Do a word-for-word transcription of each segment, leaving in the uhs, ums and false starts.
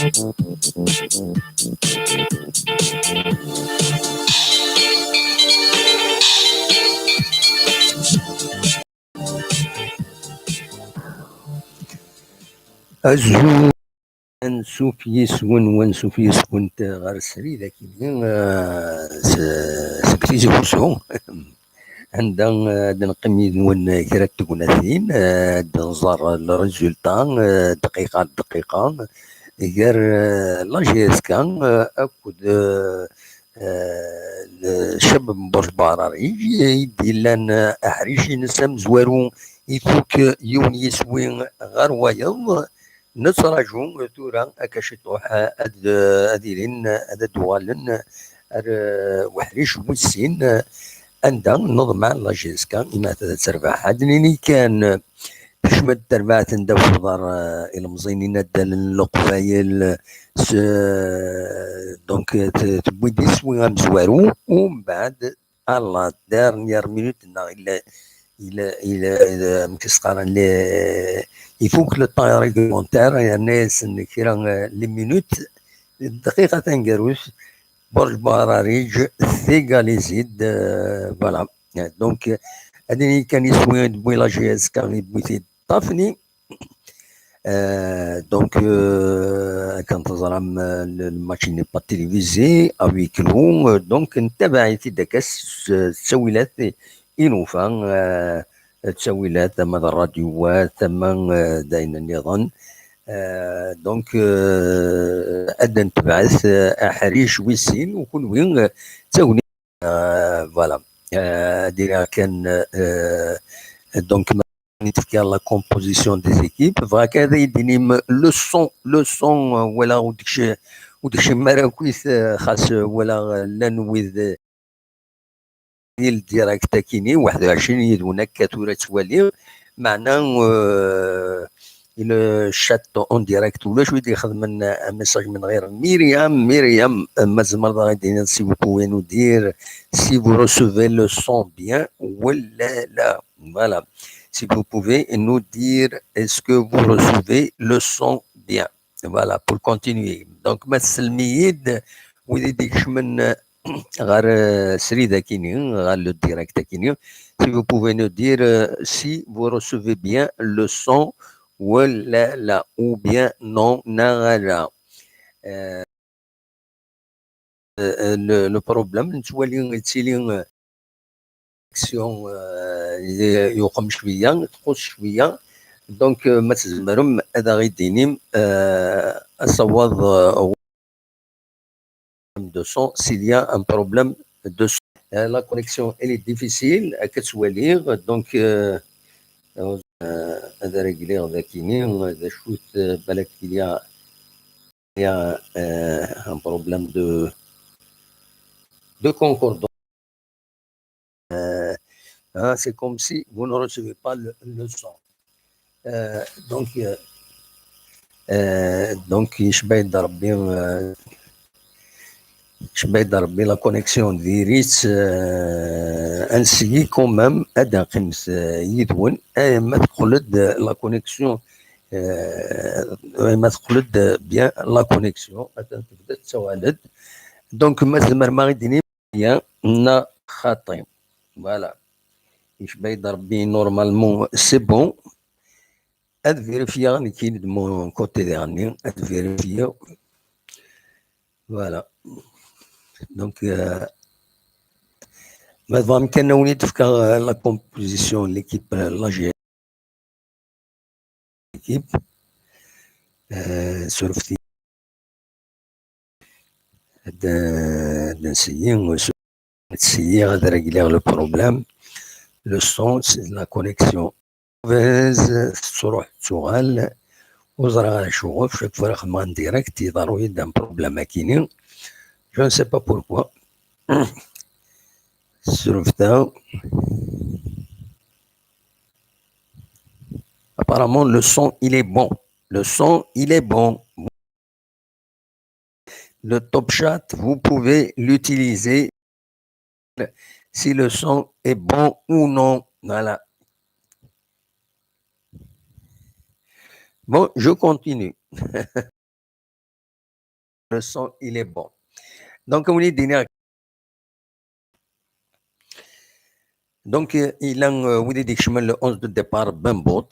Azul. Ansuf yes-wen, wansuf yes-went ɣer srid akini, eh, s, seg Tizi Wezzu, anda, eh, ad neqqim yid-wen kra n tegnatin, eh, ad nẓer le résultat, eh, dqiqa ar dqiqa, gar, eh, la J S K, eh, akked, eh, eh, le Cabab n Burj Bahararij, i d-yellan, eh, aḥric-ines amezwaru, ifuk yiwen yiswi ɣer wayeḍ. Nettraǧu tura akka ciṭuḥ ad, ad ilin, ad d-uɣalen ar, eh, uḥric wis sin, anda neḍmeɛ la J S K, imat ad terbeḥ. Ad nini kan, eh, tekcem-d terbaɛt n Dda Uxḍar, eh, ilemẓiyen inaddalen n Leqbayel, s, donc, t-, tewwi-d iswi amezwaru, umbeɛd à la dernière minute, neɣ ila, ila, ila, ila, amek i s-qqaren, le, ifuk le temps réglementaire, yerna-yasen kra, eh, les minutes, dqiqa taneggarut, Burj Bahararij tégaliser-d, eh, voilà. Eh, donc, eh, ad nini kan iswi d-tewwi la J S K, yewwi-t-id Tafni. Euh, donc, euh, akken teẓram, euh, le, le match n'est pas télévisé, à huis clos, euh, donc ntabaɛ-it-id akka s, s ttawilat i nufa, euh, ttawilat ama d rradyuwat, ama, euh, d ayen nniḍen. Euh, donc, euh, ad d-netbeɛ, euh, aḥric wis sin, u kunwi, euh, d tagnit, euh, voilà. Euh, ad iniɣ kan, euh, donc, i d-tefka la composition des équipes. Bɣiɣ kan ad iyi-d-tinim le son, le son, euh, walaɣ ur d-kci-, ur d-kcim ara akkit, euh, xas, euh, walaɣ, euh, llan wid, euh, di le direct akini, waḥed u ɛecrin yid-wen akka tura ttwaliɣ. Meɛna, euh, le chat en direct, ulac wi d-ixedmen, euh, un message من غير Myriam. Myriam, euh, ma tzemreḍ ad aɣ-d-tiniḍ, si vous pouvez nous dire si vous recevez le son bien, wala la. Voilà. Si vous pouvez nous dire, est-ce que vous recevez le son bien? Voilà, pour continuer. Donc, ma tsellem-iyi-d, wid i d-ikecmen ɣer, euh, srid akini, ɣer le direct akini. Si vous pouvez nous dire, euh, si vous recevez bien le son, wala la, ou bien non, neɣ ala. Euh, euh, le, le problème, nettwali yettili, euh, connexion, euh, yuqem cwiya, txuṣ cwiya. Donc, euh, ma tzemrem ad aɣ-d-tinim, euh, asawaḍ, euh, de son, s'il y a un problème de son. Euh, la connexion, elle est difficile, akka ttwaliɣ. Donc, euh, euh, ad régler dakini, d acu-t, euh, balak il y a, il y a, euh, un problème de, de concordance. Euh, hein, c'est comme si vous ne recevez pas le, le son. Euh, donc, euh, euh, donc, yecba-yi-d Rebbi, euh, yecba-yi-d Rebbi, la connexion diri-tt, euh, ad nessigi quand même, ad neqqim s, euh, yid-wen, eh, ma teqqel-d la connexion, euh, ma teqqel-d bien la connexion, atan tebda tettawal-d. Donc, ma tzemrem ad aɣ-d-tinim, bien neɣ xaṭi. Voilà. Yecba-yi-d Rebbi, normalement, c'est bon. Ad vérifier nekkin de mon côté dernier, ad vérifier. Voilà. Donc, euh, ma tebɣam kan ad wen-d-fkeɣ, euh, la composition, l'équipe, euh, la G-, l'équipe, euh, sur Ad, ad nessigi, ad ssigiɣ ad régler le problème. Le son, c'est la connexion mauvaise, tettruḥ, tettuɣal. Ur ẓriɣ ara acuɣef, chaque fois xedmeɣ en direct, iḍerru-yi-d un problème akini. Je ne sais pas pourquoi. Srefta. Apparemment, le son, il est bon. Le son, il est bon. Le Top Chat, vous pouvez l'utiliser si le son est bon ou non. Voilà. Bon, je continue. Le son, il est bon. Donc, on est dîner. Donc, euh, il a, euh, wid i d-ikecmen le onze de départ, Bembout,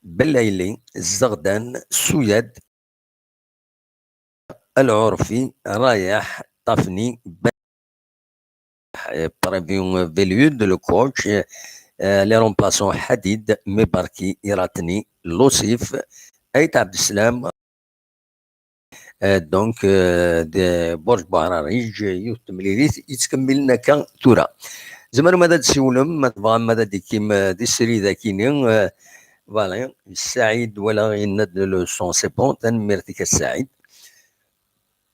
Belaili, Zerdan, Souyad, Al Ourfi, Rayah, Tafni, Ben, euh, Prévion, euh, Veliud, le coach, euh, euh, les remplaçants Hadid, Mebarki, Iratni, Losif, Ait Abdeslam, euh, donc, euh, de Borj Bouhararij, yiwet n temlilit yettkemmilen akka tura. Tzemrem ad d-siwlem, ma tebɣam ad d-ikkim, euh, di srid akini, euh, voilà, Saïd, wala yenna-d le son, c'est bon, tanemmirt-ik a Saïd.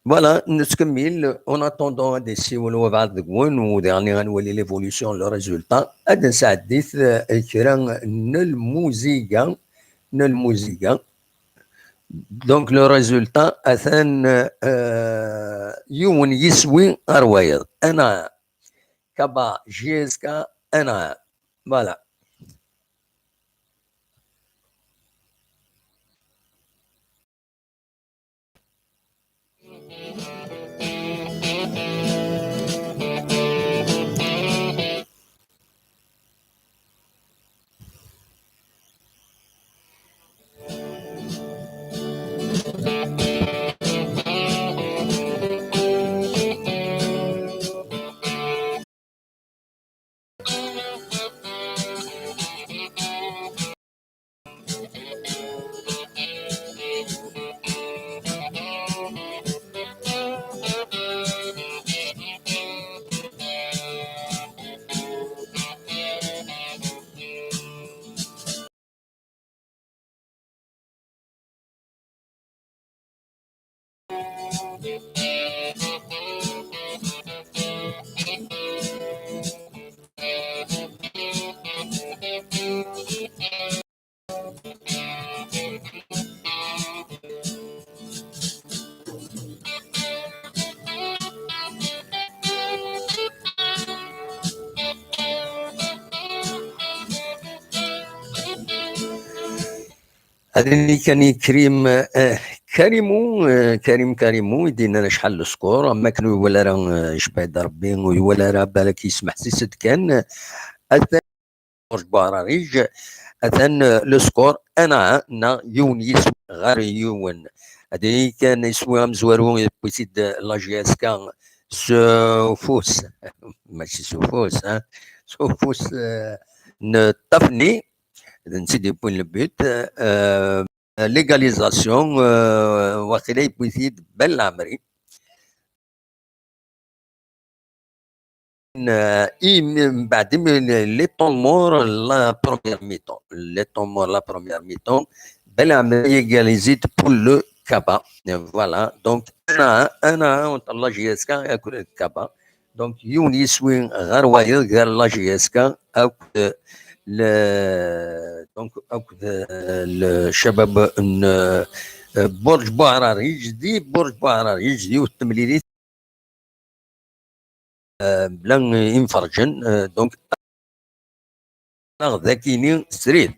Voilà, nettkemmil, en attendant ad d-isiwel wabɛaḍ deg-wen, u diɣen ad nwali l'évolution, le résultat, ad d-nesɛeddit, euh, kra n lmuziga, n lmuziga. Donc, le résultat, atan, euh, yiwen yiswi ar wayeḍ. Ana, Kaba, J S K, ana. Voilà. Ad nini kan i Krim, eh, Karimu, eh, Karim Karimu, i d-yennan acḥal le score, am akken ur iwala ara, eh, icebbeḥ-d Rebbi, ur iwala ara, balak yesmeḥsis-d kan, eh, atan Borj Bouhararij, atan, eh, le score un à un, neɣ yiwen yiswi ɣer yiwen. Ad nini kan iswi amezwaru, yewwi-t-id, eh, la J S K s ufus, mačči s ufus, hein, s ufus, eh, n Tafni, d netta i d-yewwin le but, euh, l'égalisation, euh, waqila yewwi-t-id Ben Lamri. Euh, i, mbeɛd imi les temps morts, la première mi-temps. Les temps morts, la première mi-temps. Ben Lamri égalisé pour le Kaba. Euh, voilà. Donc, un à un, un à un entre la J S K et le Kaba. Donc, yiwen yiswi ɣer wayeḍ, gar la J S K akked le, donc, akked, euh, le cabab n, euh, Borj Bouhararij, di Borj Bouhararij, yiwet n temlilit, euh, bla imferǧen, euh, donc, neɣ d akini srid.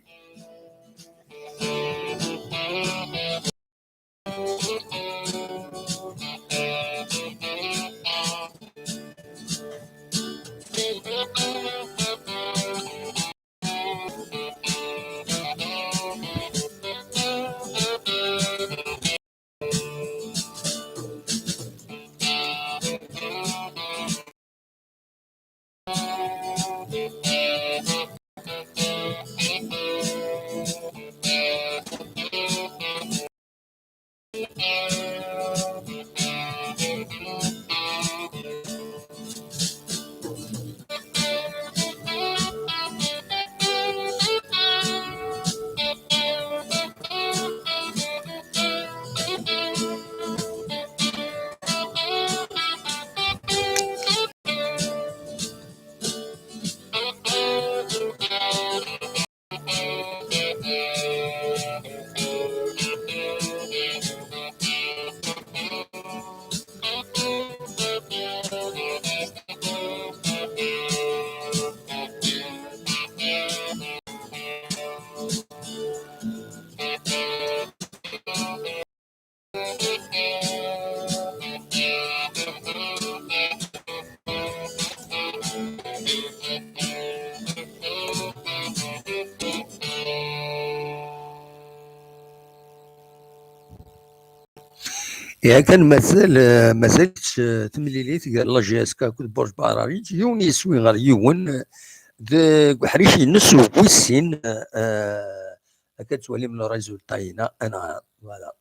Yakan mazal, eh, mazal-itt, eh, temlilit gar la J S K akked Borj Bahraridj, yiwen yeswi ɣer yiwen, eh, deg uḥric-ines wis sin, eh, akka tettwalim le résultat-ina, anɛam, voilà.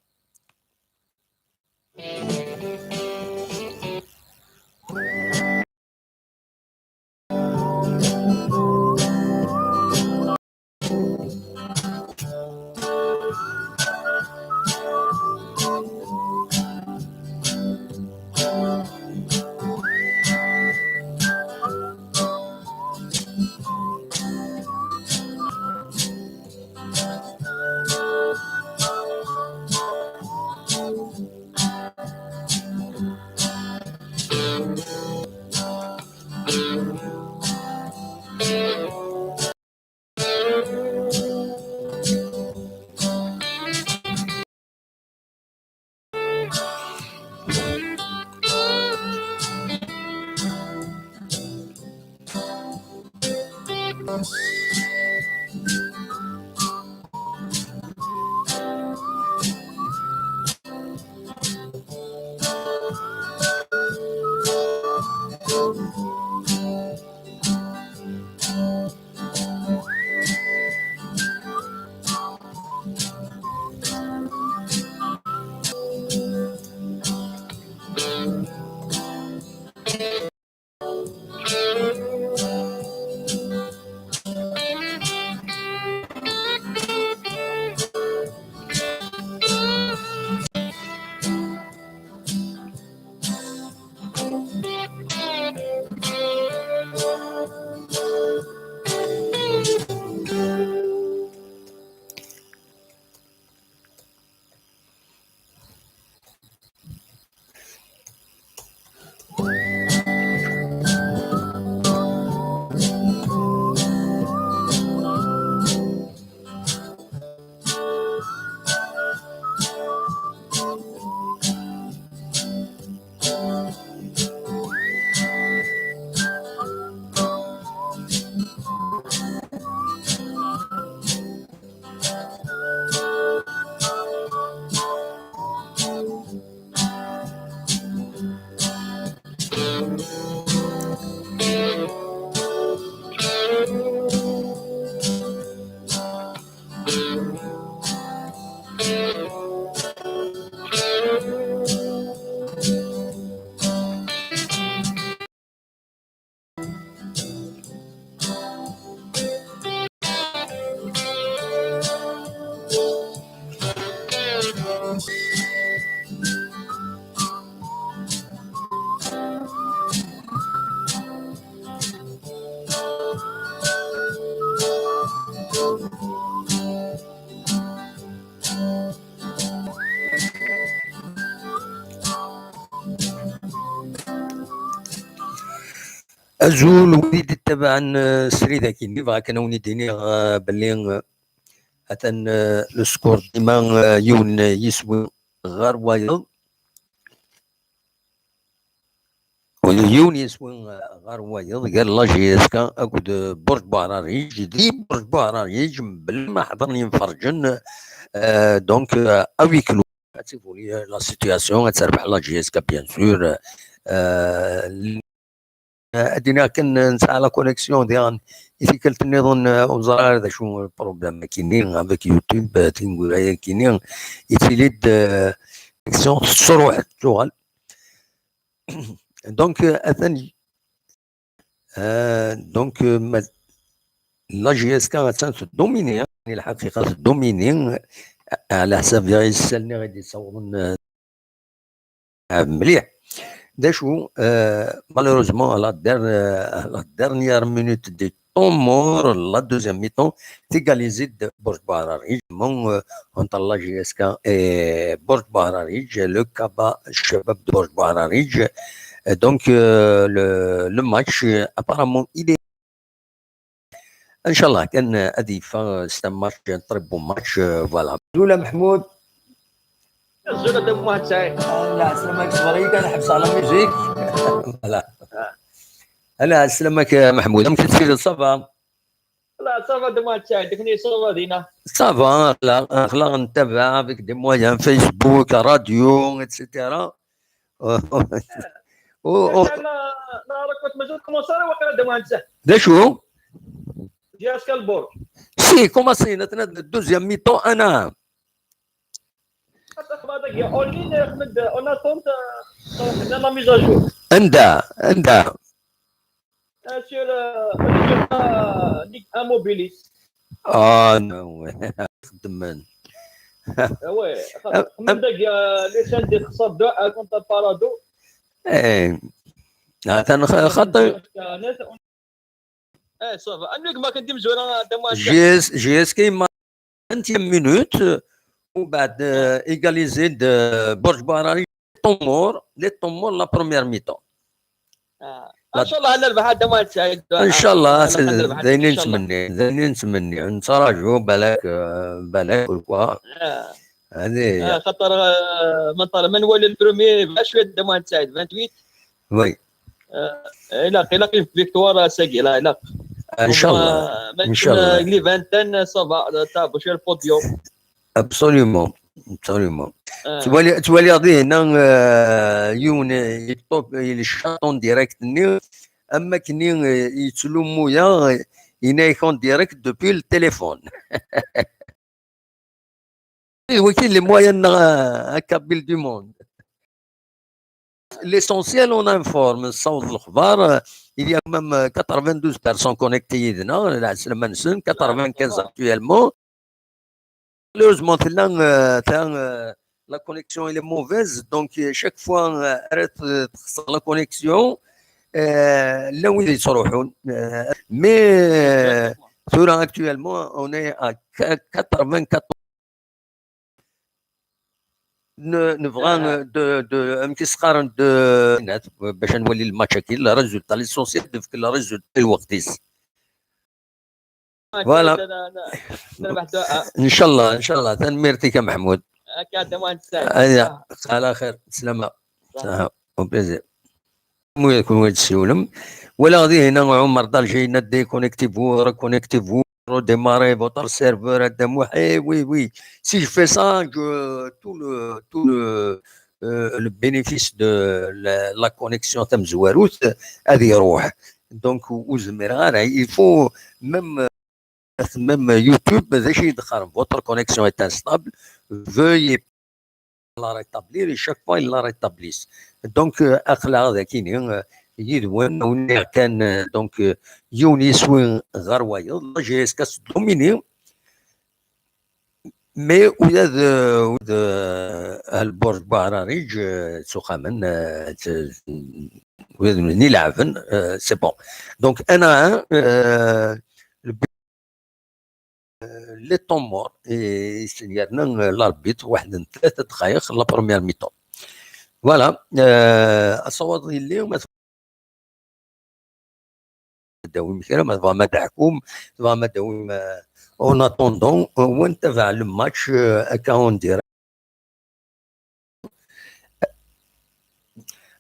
Azul wid i d-ittabaɛen, eh, srid akkin, bɣiɣ kan ad wen-id-iniɣ, eh, belli, eh, atan, eh, le score dima, eh, yiwen, eh, yiswi ɣer wayeḍ. Yiwen yiswi, eh, ɣer wayeḍ, gar la J S K akked, eh, Burj Buɛrariǧ. Di Burj Buɛrariǧ, mebla ma ḥeḍren yimferǧen, eh, donc, eh, à huis clos. Ad tivoli, eh, la situation, ad terbeḥ la J S K, bien sûr. Eh, ad d-iniɣ kan nesɛa la connexion diɣen i tikkelt nniḍen, eh, ur neẓri ara d acu le problème akini avec YouTube, eh, tineggura-yakini, yettili-d, eh, connexion tettruḥ, tettuɣal. Donc, euh, atan, euh, donc, euh, ma, la J S K attan tdomini, يعني الحقيقة tdomini, على حسب isallen i d-yessawḍen, euh, mliḥ. D acu, euh, malheureusement, à la der-, euh, à la dernière minute de temps mort, la deuxième mi-temps, tégalisé de Borj Buɛrariǧ, mon, euh, entre la J S K et Borj Buɛrariǧ, le Kaba Chabab de Borj Buɛrariǧ. Euh, donc, euh, le, le match, euh, apparemment, il est, Inch'Allah, kan, euh, ad yeffeɣ, euh, c'est un match, un très beau match, euh, voilà. Zoula Mahmoud. Zoula de moi, c'est. Ah, la, c'est le match, voilà, il a la musique. Voilà. Ah. Ala, sslam-ik, Mahmoud. Amek i tessirideḍ, ça va? La, ça va, de moi, tiens, de ça va, Dina. Ça va, aql-aɣ, aql-aɣ ntabaɛ avec des moyens, Facebook, radio, et cetera. Tiens, la, la rencontre, mais je commence à voir, de moi, tiens. D acu? J'ai à Scalborg. Si, commencé, maintenant, le deuxième mi-temps, أنا. Attends, attends, en ligne, Ahmed, on attend, euh, la mise à jour. Anda, anda. Euh, sur, euh, sur, euh, Ligue un Mobilis. Ah, non, ouais. خدمن. Ah ouais, Ahmed, il y a les chaînes de Xabda, euh, contre Parado. Eh, attends, خاطر Eh, ça va. Annu ma كنت مزوره, de moi, J S, J S K, vingtième minute, وبعد, euh, égalisé de Borj Barari, Tomour, les Tomour, la première mi-temps. آه. ان شاء الله نربح هذا ما نساعد. ان شاء الله. إن شاء الله. داينين نتمنى، داينين نتمنى، نتراجعوا بالك، آه، بالك، pourquoi. آه. هذه هي. آه، خاطر، آه، من طلع من ولي البروميي بقى شويه، هذا ما نساعد vingt-huit. Oui. آه، الا الا كاين فيكتوار ساكي، لا الا ان شاء الله. ما إن شاء الله. لي vingt ans, ça va, تاع باش البوديوم. Absolument, absolument. آه. Twali, twali هذه هنا, آه، يون يطوب يلشاط en direct ني، اما كني يتلومو يا ينايك en direct depuis le téléphone. وكاين les moyens, آه، هكا بيل دو موند. L'essentiel, on informe, نصاوب الاخبار. Il y a même quatre-vingt-douze personnes connectées يدنا, العسلامه نسن, quatre-vingt-quinze actuellement. Malheureusement, تلا, آه، تا, آه، la connexion, elle est mauvaise, donc, آه، chaque fois, آه, arrête, آه, تخسر la connexion, آه، لا وين يتروحون, آه, mais, آه, ثورة actuellement, on est à quatre-vingt-quatorze. نبغى, آه, de, de, أم كيسقارن de, باش نولي الماتش كي la résultat, l'essentiel دفك la résultat الوقت. Voilà. نربح دعاء. ان شاء الله, ان شاء الله. تنميرتك يا محمود. هكا هذا ما نساعد. ايا, على خير, سلامه. Au plaisir. المهم يكون وين تسولم. ولا غادي هنا عمر دار جاينا déconnectez-vous, reconnectez-vous, redémarrez votre serveur, هذا موحي, oui, oui. Si je fais ça, je, tout le, tout le, euh, le bénéfice de la, la connexion تمزواروت هذه يروح. Donc, وزمير غير, il faut même, même YouTube, ماشي يدخل, votre connexion est instable, veuillez la rétablir, et chaque fois, il la rétablisse. Donc, euh, aql-aɣ dagi, euh, yid-wen, ونيغ كان, euh, donc, euh, yiwen yiswi ɣer wayeḍ, la G S K s domini, mais ula d, ula d, euh, البرج بوعراريج, euh, سخامن, euh, ula d nutni leɛben, euh, c'est bon. Donc, un à un, euh, le les Tomour, et c'est-à-dire, non, l'arbitre, واحد من ثلاثة دقائق, la première mi-temps. Voilà, euh, asawaḍ yelli, ma tebɣam ad d-tawim kra, ma tebɣam ad d-teḥkum, tebɣam ad d-tawim, euh, en attendant, euh, ونتابع le match, euh, هكا en direct.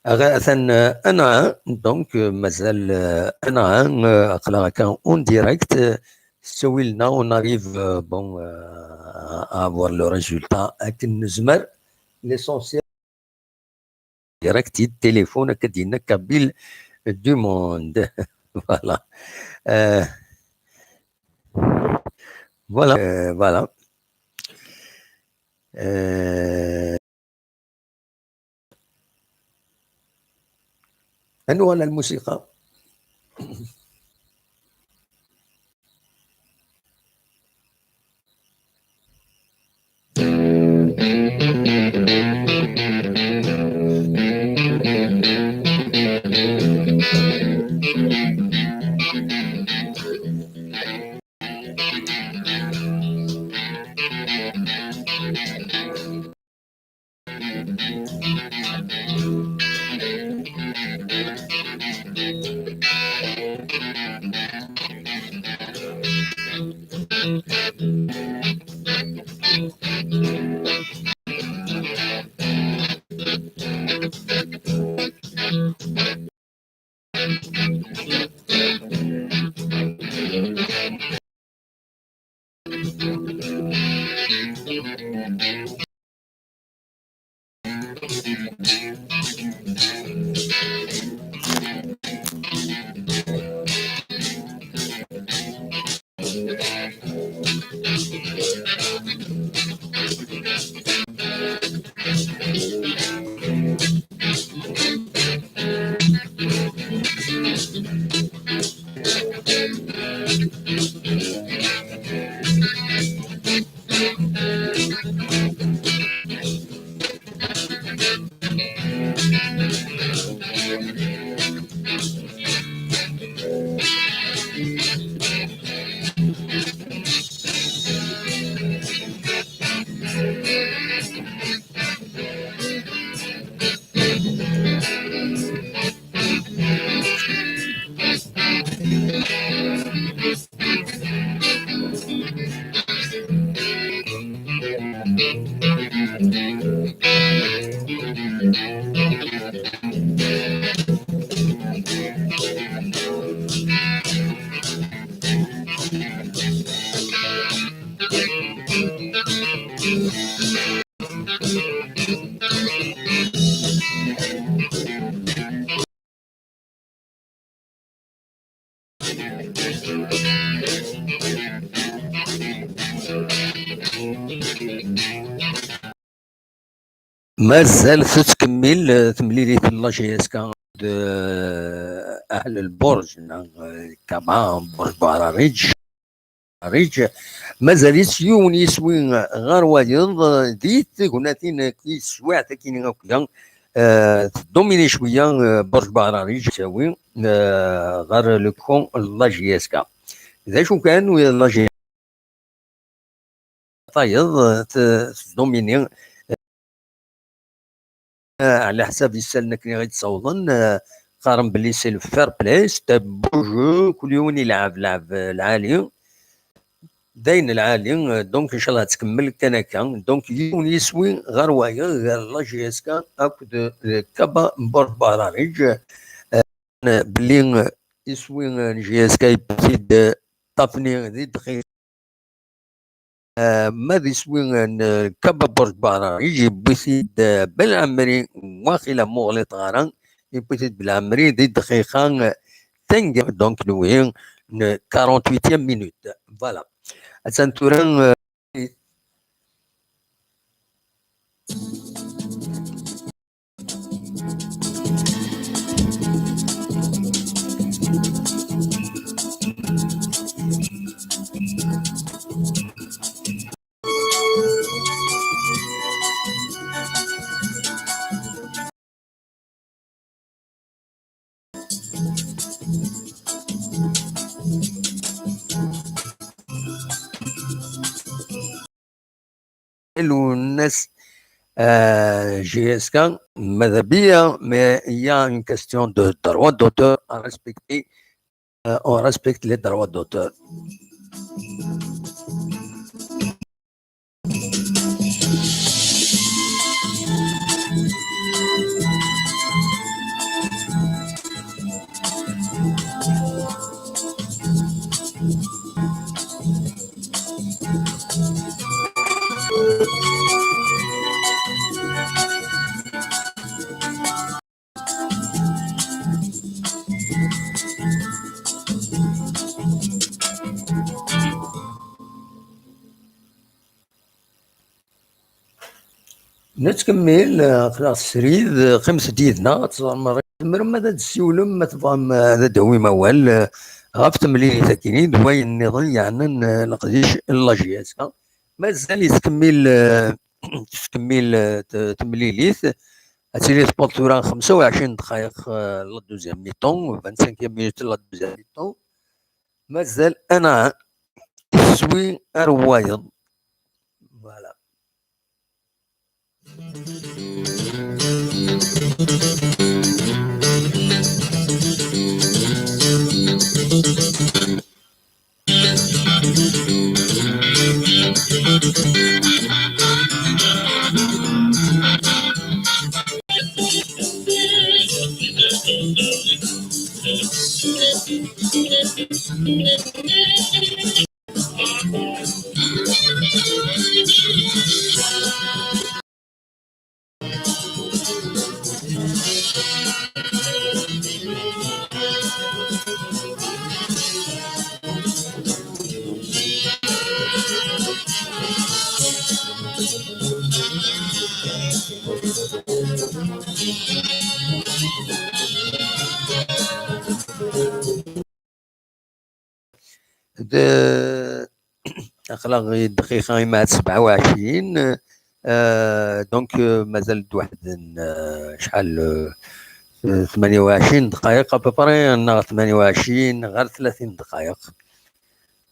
Atan, euh, un à un, donc, euh, mazal, euh, un à un, euh, aql-aɣ akka en direct, euh, ttawil-nneɣ, on arrive, euh, bon, euh, à avoir le résultat akken nezmer, l'essentiel. Direct, téléphone, akka d-yenna Kabyle du monde. Voilà. Euh, voilà. Euh, voilà. Euh, أنواع الموسيقى. Mazal tettkemmil, eh, temlilit n la J S K d, eh, ahl lburǧ, neɣ, eh, kama, burǧ Buɛrariǧ. Buɛrariǧ. Mazal-itt yiwen yiswi ɣer wayeḍ, eh, di tegnatin akk i teswiɛt akkin akk, eh, tdomini cwiya, eh, burǧ Buɛrariǧ, yettawi, eh, ɣer le camp n la J S K. D acu kan, la J S K tayeḍ, t-, tdomini, eh, ɛla ḥsab isallen akken i ɣ-d-ssawḍen, eh, qqaren belli c'est le fair play, c'est un beau jeu, kul yiwen ilɛeb lɛeb, eh, lɛali, d ayen lɛali, eh, donc, inchallah, ad tkemmel kan akka. Donc, yiwen yiswi ɣer wayeḍ, ɣer la J S K akked, eh, Kaba Burj Buɛrariǧ, eh, belli, eh, iswi, eh, n J S K yewwi-t-id, eh, Tafni di dqiqa. Eh, ma d iswi, eh, n, eh, Kaba Burj Buɛrariǧ, yewwi-t-id, eh, Belɛemri, waqila ma ur ɣliḍeɣ ara, yewwi-t-id Belɛemri di dqiqa, eh, tanga, donc, nwi, n quarante-huitième minute. Voilà. Attan tura, eh, Luna, euh, J S K, madha biya, mais il y a une question de droit d'auteur à respecter. Euh, on respecte les droits d'auteur. Nettkemmil, eh, aql-aɣ srid, eh, qqimet-d yid-neɣ, ad teẓrem, tzemrem ad d-tessiwlem, ma tebɣam, eh, ad d-tawim awal, eh, ɣef temlilit-agi d wayen nniḍen yeɛnan, eh, leqdic n la J S K. Mazal yettkemmil, eh, tettkemmil, eh, t-, temlilit. Ad tili tewweḍ tura xemsa u ɛecrin ddqayeq, eh, la deuxième mi-temps, vingt-cinquième minute la deuxième mi-temps. Mazal ana iswi ar wayeḍ. Voilà. D-, aql-aɣ i dqiqa imahat sebɛa u ɛecrin, euh, donc, euh, mazal-d waḥed n, euh, acḥal, euh, tmanya u ɛecrin dqayeq à peu près, neɣ tmanya u ɛecrin ɣer tlatin dqayeq.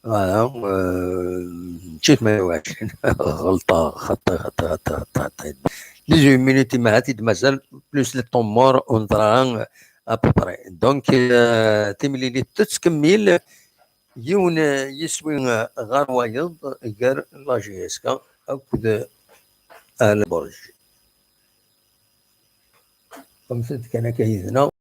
Voilà, euh, mačči tmanya u ɛecrin, ɣelṭeɣ, xaṭi, xaṭi, xaṭi, xaṭi, xaṭi. Dix-huit minutes imahat i d-mazal, plus le temps mort, ur neẓra ara, à peu près. Donc, euh, timlilit tettkemmil, yiwen, euh, yiswi, euh, ɣer wayeḍ, gar la J S K akked, euh, Lberj. Qqimet-d kan akka yid-neɣ.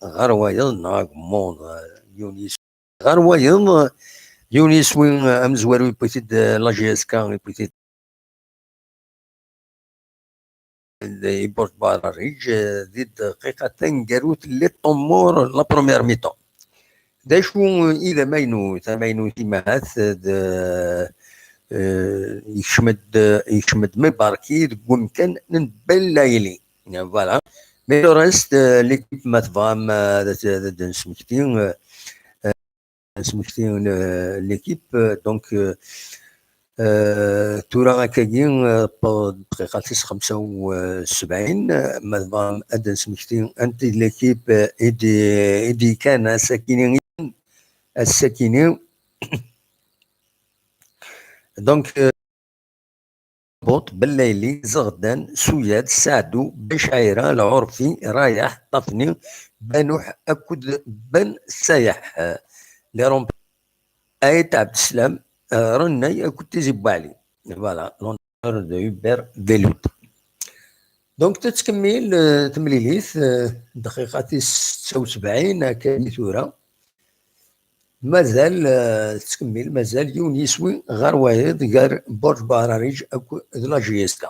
Ɣer wayeḍ neɣ agemmuḍ, yiwen yis-, ɣer wayeḍ, yiwen yiswi amezwaru yewwi-t-id, eh, la J S K, yewwi-t-id i Borj Barariǧ, eh, di dqiqa taneggarut, les temps morts, la première mi-temps. D acu i d amaynut? Amaynut imahat d, eh, yekcem-d, yekcem-d Mibarki deg wemkan n Bellayli. Voilà. Mais le reste, euh, l'équipe, ma tebɣam, euh, ad, ad, ad nesmekti, euh, euh, ad nesmekti, euh, l'équipe, euh, donc, euh, euh, tura akkagi, euh, ddqiqa tis xemsa u sebɛin, euh, ma tebɣam ad nesmekti anti d l'équipe, euh, i d-, i d-yekkan ass-akini, ass-akini. Donc, euh, Buṭ, Bellayli, Zeɣdan, Suyad, Saɛdu, Bicɛira, Lɛurfi, Rayaḥ, Ṭafni, Banuḥ akked Ben Sayaḥ. Les remplaçants, Ayt Ɛebdeslam, euh, Rennay akked Tizi Bwaɛli. Voilà, l'entraîneur de Hubert Velud. Donc, tettkemmil, euh, temlilit, euh, dqiqa tis setta u sebɛin akka i tura. Mazal, eh, tettkemmil, mazal yiwen yiswi ɣer wayeḍ gar Borj Barariǧ akked la J S K.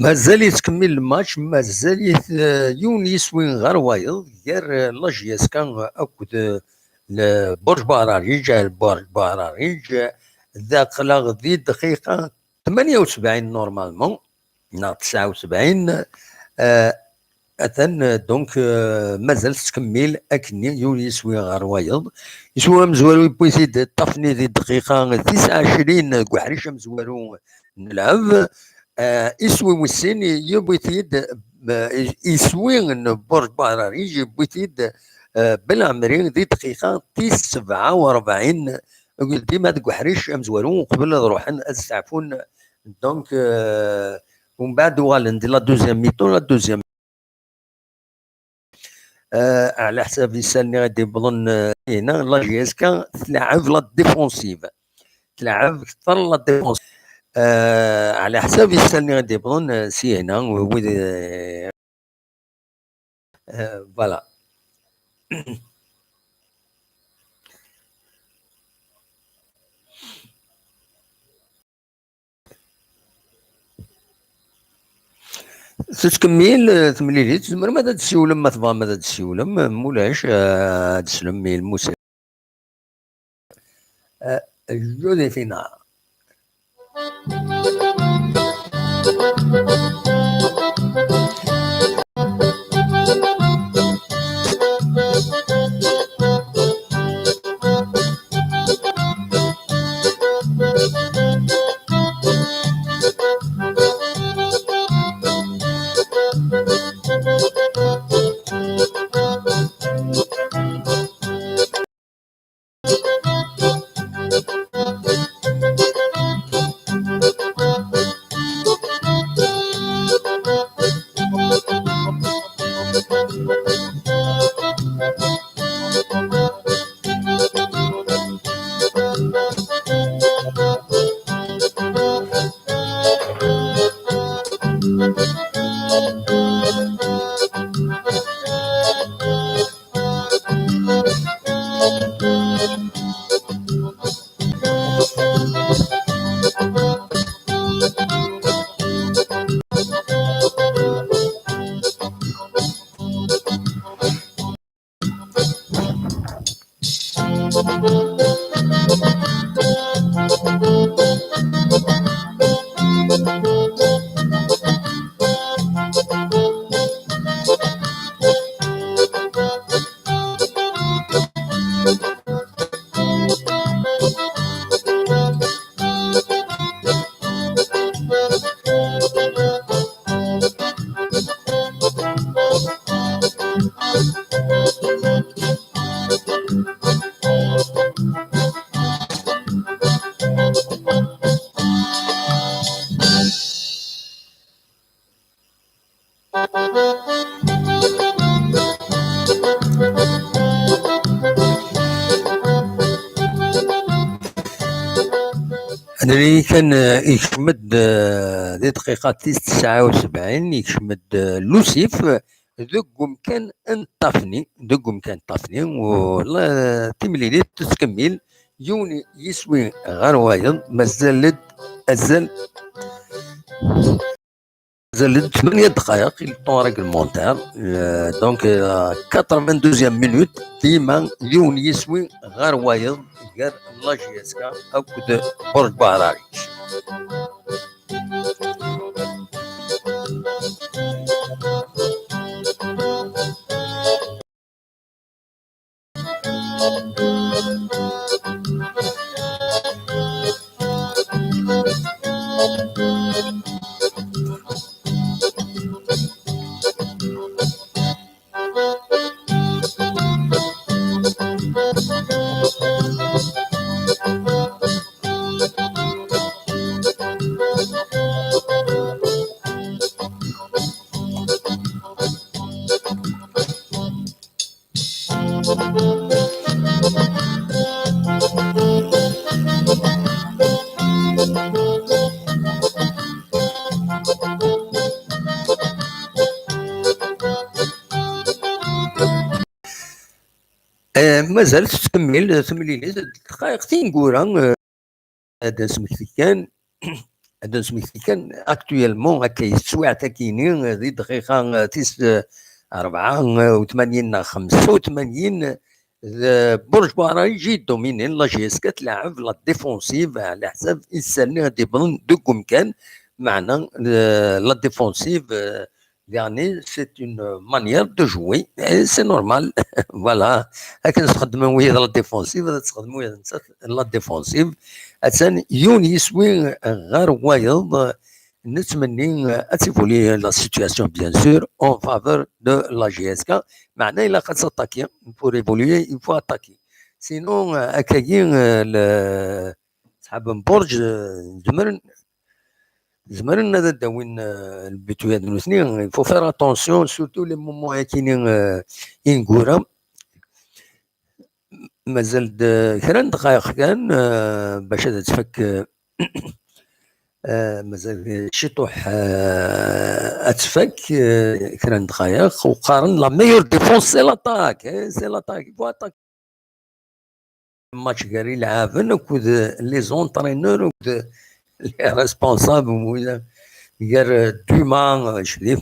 Mazal yettkemmil lmatch, mazal-it, eh, yiwen yiswi ɣer wayeḍ, gar, eh, la J S K akked, eh, le Borj Bararij, eh, le Borj Bararij, eh, d aql-aɣ di dqiqa tmanya u sebɛin normalement, neɣ tesɛa u sebɛin, eh, atan, eh, donc, eh, mazal tettkemmil akkenni, yiwen yiswi ɣer wayeḍ. Iswi amezwaru yewwi-t-id Ṭafni di dqiqa tis ɛecrin deg uḥric amezwaru n lɛeb. Eh, iswi wis sin yewwi-t-id, eh, iswi n Borj Bararij yewwi-t-id, eh, Belɛemri di dqiqa tis sebɛa u rebɛin, dima deg uḥric amezwaru, uqbel ad ruḥen ad steɛfun. Donc, euh, umbeɛd uɣalen di la deuxième mi-temps, la deuxième. Euh, ɛla ḥsab isalli i d-iwwḍen, euh, hina, la J S K tleɛɛeb la défensive. Tleɛɛeb kter la défensive. Euh, ɛla ḥsab isalli i d-iwwḍen, euh, si hina, wid, euh, Euh, voilà. Tettkemmil, euh, temlilit, tzemrem ad d-tessiwlem ma tebɣam ad d-tessiwlem, euh, mulac, euh, ad d-teslem i lmusir. Euh, Joséphina. Anri kan, eh, ikcem-d, eh, di dqiqa tis tesɛa u sebɛin, ikcem-d, eh, Lusif, eh, deg umkan n Ṭafni, deg umkan n Ṭafni, u la, timlilit tettkemmil, yiwen yiswi ɣer wayeḍ, mazal-d azal, mazal-d tmanya dqayeq, il temps réglementaire, euh, donc, euh, quatre-vingt-douzième minute, dima yiwen yiswi ɣer wayeḍ, gar la J S K akked Burj Buɛrariǧ. Eh, mazal tettkemmil temlilit, dqayeq tineggura, eh, ad nesmekti kan, ad nesmekti kan, actuellement, akka i teswiɛt akini, eh, di dqiqa, eh, tis, eh, rebɛa, eh, u tmanyin neɣ xemsa u tmanyin, eh, d Burj Buɛrariǧ i dominin, la J S K tleɛɛeb la défensive, ɛla ḥsab isallen ad d-iwwḍen deg umkan, meɛna, eh, la défensive, eh, يعني c'est une manière de jouer, et c'est normal. Voilà, akken sxedmen wiyaḍ la défensive, ad sxedmen wiyaḍ nettat la défensive. Attan yiwen yiswi ɣer wayeḍ, nettmenni ad tibuli la situation, bien sûr, en faveur de la J S K. Meɛna ilaq ad taṭaki, pour évoluer, il faut attaquer. Sinon, akkagi, le, Sḥab n Burj, eh, zemren, zemren ad d-awin, eh, lbut-wi ad nutni. Il faut faire attention, surtout les moments akini, eh, ineggura. Mazal-d, eh, kra n dqayeq kan, eh, bac ad tfak, eh, eh, mazal ciṭuḥ, eh, ad tfak, eh, kra n dqayeq. U qqaren la meilleure défense, c'est l'attaque, eh, c'est l'attaque. Il faut attaquer. Match gar ilɛaben akked les entraîneurs akked les responsables, gar Duma, Cdif,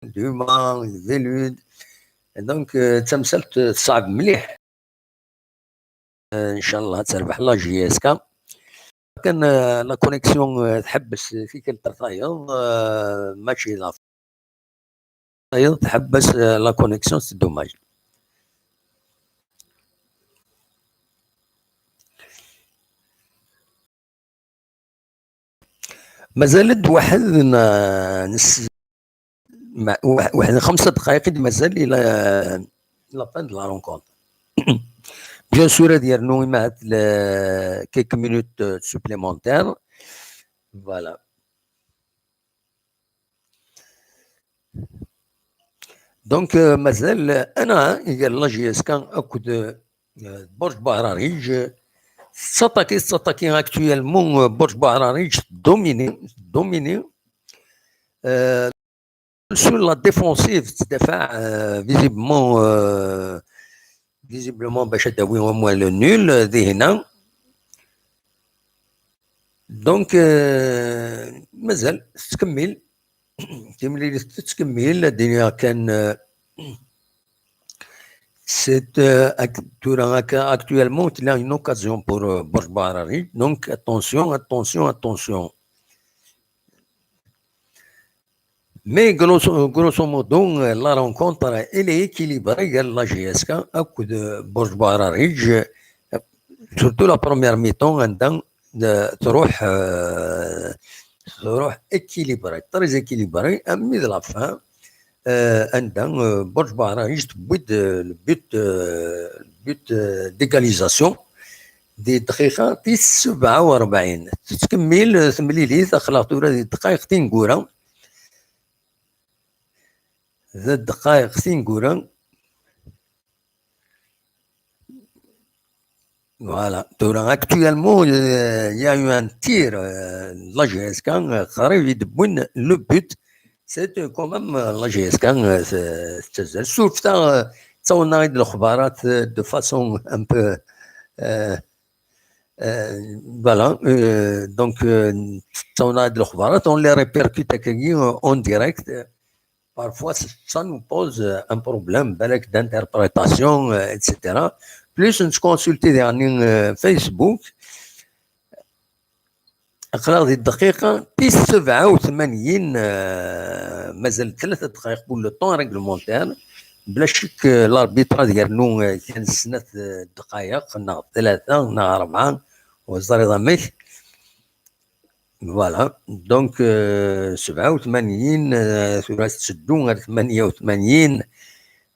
Duma, Velud. Donc, euh, d tamsalt teṣɛeb mliḥ. Euh, ncallah ad terbeḥ la J S K. Kan, euh, la connexion, euh, tḥebbes tikkelt tayeḍ, euh, match d tayeḍ tḥebbes, euh, la connexion, c'est dommage. Mazal-d waḥed n, n s-, ma-, wa-, waḥed n xemsa dqayeq i d-mazal i la, la fin de la rencontre. Bien sûr, ad yernu imahat le, quelques minutes, euh, supplémentaires. Voilà. Donc, euh, mazal, euh, ana, iger la J S K akked, euh, Burj Buɛrariǧ, euh, tettaṭaki, tettaṭaki actuellement, euh, Burj Buɛrariǧ domine, domine. Euh, sur la défensive, tettdafaɛ, euh, visiblement, euh, visiblement, bac ad d-tawi amwal nul, euh, dihna. Donc, euh, mazal tettkemmil. Timlilit tettkemmil, ad d-iniɣ kan, euh, c'est, euh, ac-, tura akka, actuellement, tella une occasion pour, euh, Burj Buɛrariǧ. Donc, attention, attention, attention. Mais grosso, grosso modo, euh, la rencontre, elle est équilibrée, gar la J S K akked, euh, Burj Buɛrariǧ, euh, surtout la première mi-temps, anda, euh, truḥ, euh, truḥ équilibrée, très équilibrée, à mi de la fin, euh, anda, euh, Burj Buɛrariǧ tewwi-d, euh, le but, euh, le but, euh, d'égalisation di dqiqa tis sebɛa u rebɛin. Tettkemmil, euh, temlilit, aql-aɣ tura di ddqayeq tineggura. D ddqayeq tineggura. Voilà. Tura, actuellement, euh, il y a eu un tir, euh, de la J S K, euh, qrib i d-wwin le but. C'est quand même, euh, la J S K, euh, c'est, c'est, surtout, euh, ça, on a de l'khbarat, euh, de façon un peu, euh, euh, voilà, euh, donc, euh, ça, on a de l'khbarat, on les répercute, euh, en direct. Parfois, ça nous pose, euh, un problème, balak, d'interprétation, euh, et cetera. Plus on se consulte dernier, euh, Facebook, aql-aɣ di dqiqa tis sebɛa u tmanyin, euh, mazal tlata dqayeq pour le temps réglementaire. Bla ccek, euh, l'arbitre ad yernu, euh, kan snat, euh, dqayeq, neɣ tlata, neɣ rebɛa, ur ẓriɣ amek. Voilà. Donc, euh, sebɛa u tmanyin, euh, tura tetteddu ar tmanya u tmanyin.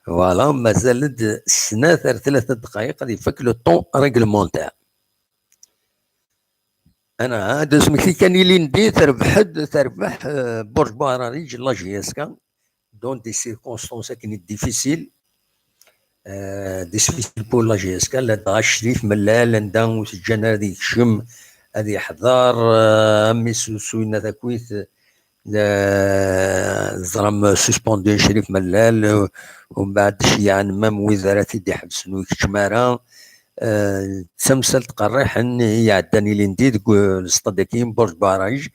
Voilà, mazal-d snat ar tlata dqayeq ad ifak le temps réglementaire. Ana, ad asmekti kan ilindi, terbeḥ-d, terbeḥ, euh, Burj Baharaj, la J S K, dans des circonstances akken difficiles, euh, difficiles pour la J S K, ladɣa Crif Mellal, anda ur teǧǧan ara ad yekcem, ad yeḥḍer, euh, am Issusu yenna takit, euh, teẓram, suspendu Crif Mellal, euh, umbeɛd ceyyɛen même wid ara t-id-iḥebsen ur ikeččem ara. Euh, d tamsalt qerriḥen i iɛeddan ilindi deg, euh, lestad-agi n Burj Baharaj.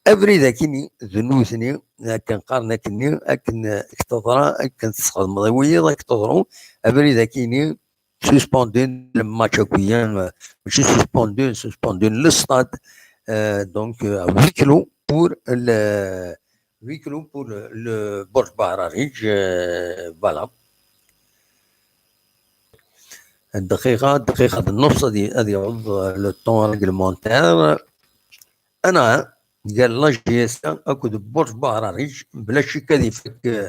Abrid akini d nutni, akken qqaren akkenni, akken, euh, k-teḍra, akken tesxedmeḍ i wiyiḍ, ad k-teḍru. Abrid akini, suspendun le match akk-agi, euh, mačči suspendun, suspendun le stade, euh, donc, euh, à huis clos pour le, huis clos pour le, le Burj Baharaj, euh, voilà. Dqiqa, dqiqa d nnus ad y-, ad yaweḍ, euh, le temps réglementaire. Ana, gar la J S K akked Burj Baharaj, bla ccek ad ifak, euh,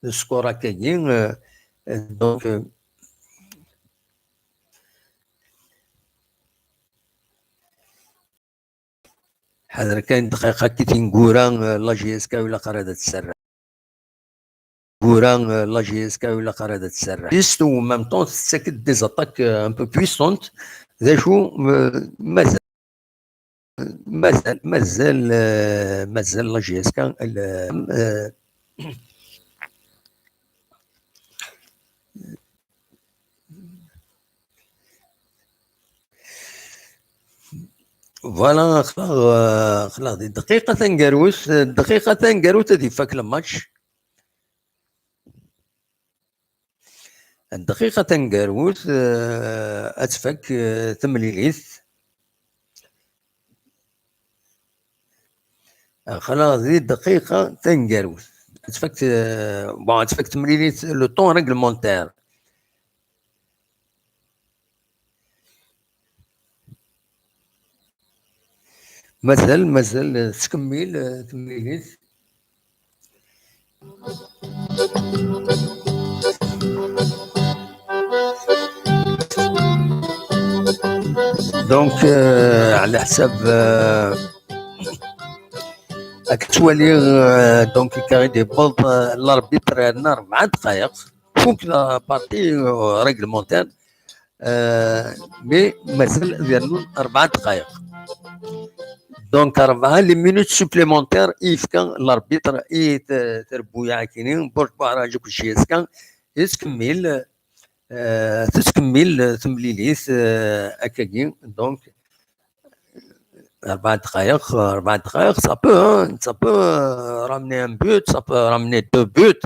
le score akkagi, euh, euh, donc, euh, ḥader kan dqiqa, kif tineggura, euh, la J S K ur ilaq ara ad tserreḥ. Tineggura, euh, la J S K ur ilaq ara ad tserreḥ. Juste, en même temps, tettak-d des attaques, euh, un peu puissantes. D acu, euh, mazal, mazal, mazal, euh, mazal la J S K, euh, voilà, aql-aɣ, euh, aql-aɣ di dqiqa taneggarut, dqiqa taneggarut ad ifak le match. Dqiqa taneggarut, euh, ad tfak, euh, temlilit. Aql-aɣ di dqiqa taneggarut. Ad tfak, euh, bon, ad tfak temlilit, le temps réglementaire. Mazal, mazal, euh, tettkemmil, euh, temlilit. Donc, euh, ɛla ḥsab, euh, ad twaliḍ, euh, donc, Karim Boued, euh, l'arbitre yerna rebɛa dqayeq, fuk la partie, euh, réglementaire. Euh, mais mazal ad yernu rebɛa dqayeq. Donc, rebɛa les minutes supplémentaires i yefka l'arbitre i t-, trebbuyaɛ-agi-nni, Burj Baharaj akked J S K, i tettkemmil, euh, tettkemmil temlilit, euh, akkagi. Donc, rebɛa dqayeq, rebɛa dqayeq, ça peut, hein, ça peut, euh, ramener un but, ça peut ramener deux buts.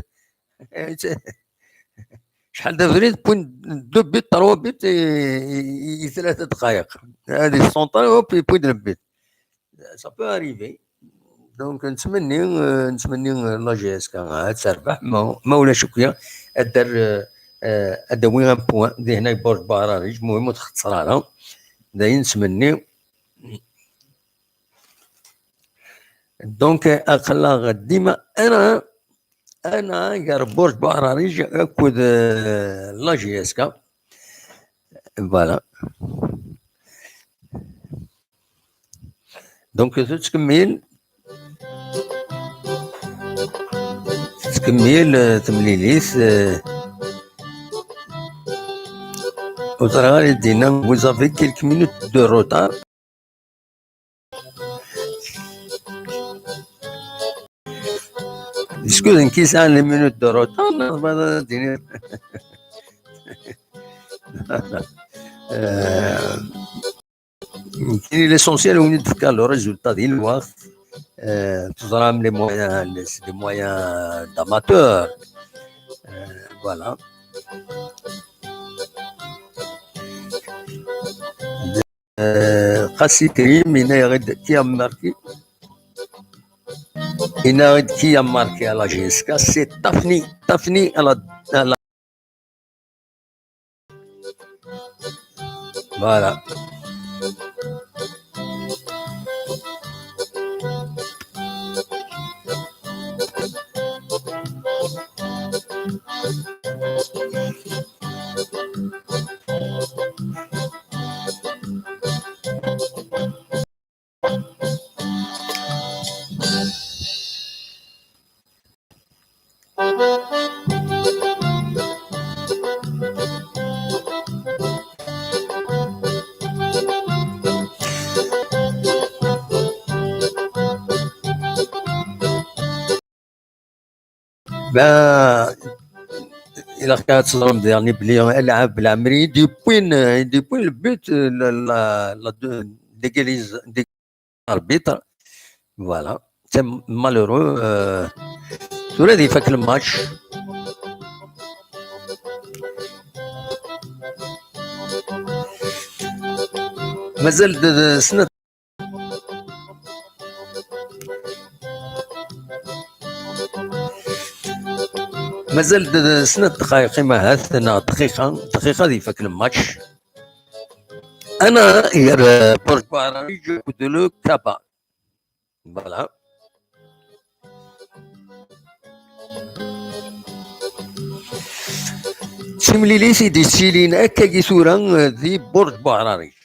Acḥal d abrid, point, deux buts, trois buts i, i, i tlata dqayeq. Ad yessenṭer, hop, point le but. Ça peut arriver. Donc, nettmenni, euh, nettmenni, euh, la J S K ad terbeḥ, ma, ma ulac akk, ad d-, euh, euh, ad d-tawi un point, di hna Burj Baharaj, المهم ur txeṣṣer ara. D ayen nettmenni. Donc, aql-aɣ dima ana, ana gar Burj Baharaj akked, euh, la J S K. Voilà. Donc, tettkemmil, tettkemmil, euh, temlilit, euh, ur ẓriɣ ara d-yenna, vous avez quelques minutes de retard. Est-ce que d nekk i yesɛan les minutes de retard? Neɣ ma d-, d-, euh, l'essentiel, on est de faire le résultat des lois. Euh, teẓram les moyens, les, les moyens d'amateurs. Euh, voilà. Euh, Qasi Krim, yenna-yaɣ-d qui a marqué. Yenna-yaɣ-d qui a marqué à la J S K, c'est Tafni. Tafni à la, à la... Voilà. Ben, ilaq ad teẓrem daɣen belli alɛab Belɛemri, depuis, depuis le but, la, la, la, de, d'égaliser, d'égaliser l'arbitre. Voilà. C'est malheureux. Euh, tura ad ifak le match. Mazal d, d, snat Mazal d, d snat dqayeq imahat, neɣ dqiqa, dqiqa ad ifak le match. Ana gar, euh, Borj Buɛrariǧ akked le Kaba. Voilà. D timlilit i d-yettilin akkagi tura, euh, di Borj Buɛrariǧ.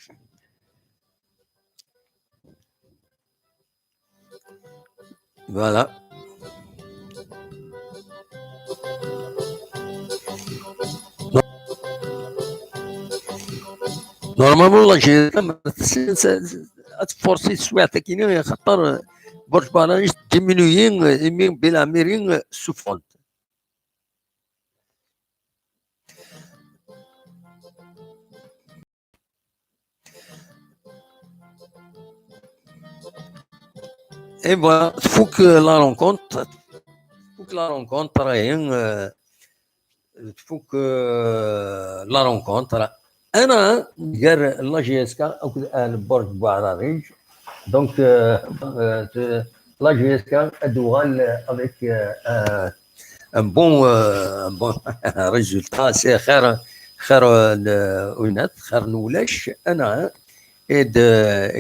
Voilà. Normalement, la J S K ad tfursi teswiɛt akini, xaṭer Borj Buɛrariǧ diminuyi, imi Belɛemri suffɣen-t. Et voilà, tfuk, euh, la rencontre. Tfuk la rencontre, hein, euh, tfuk, euh, la rencontre. Ana gar la J S K akked, euh, Borj Buɛrariǧ. Donc, euh, euh, la J S K ad tuɣal avec, euh, un, un bon, euh, un bon résultat. C'est xir, xir, euh, n, winat, xir n wulac, ana, i d,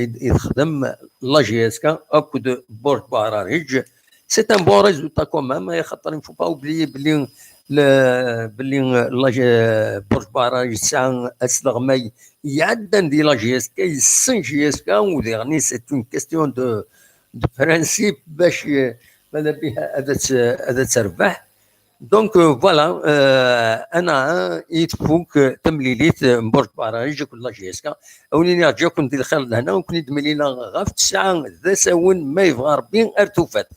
i d, i texdem la J S K akked Borj Buɛrariǧ. C'est un bon résultat quand même, xaṭer il ne faut pas oublier belli le, belli, euh, la J-, Borj Buɛrariǧ tesɛa asleɣmay iɛeddan di la J S K, yessen J S K, u diɣen c'est une question de, de principe bac, euh, mada bih ad tt-, ad tt-terbeḥ. Donc, euh, voilà, euh, ana i tfuk, euh, temlilit, euh, n Borj Buɛrariǧ akked la J S K. Awen-iniɣ ǧǧiɣ-ken di lxir d lehna, u ken-id-mlileɣ ɣef ttesɛa d asawen, ma yebɣa Rebbi, ar tufat.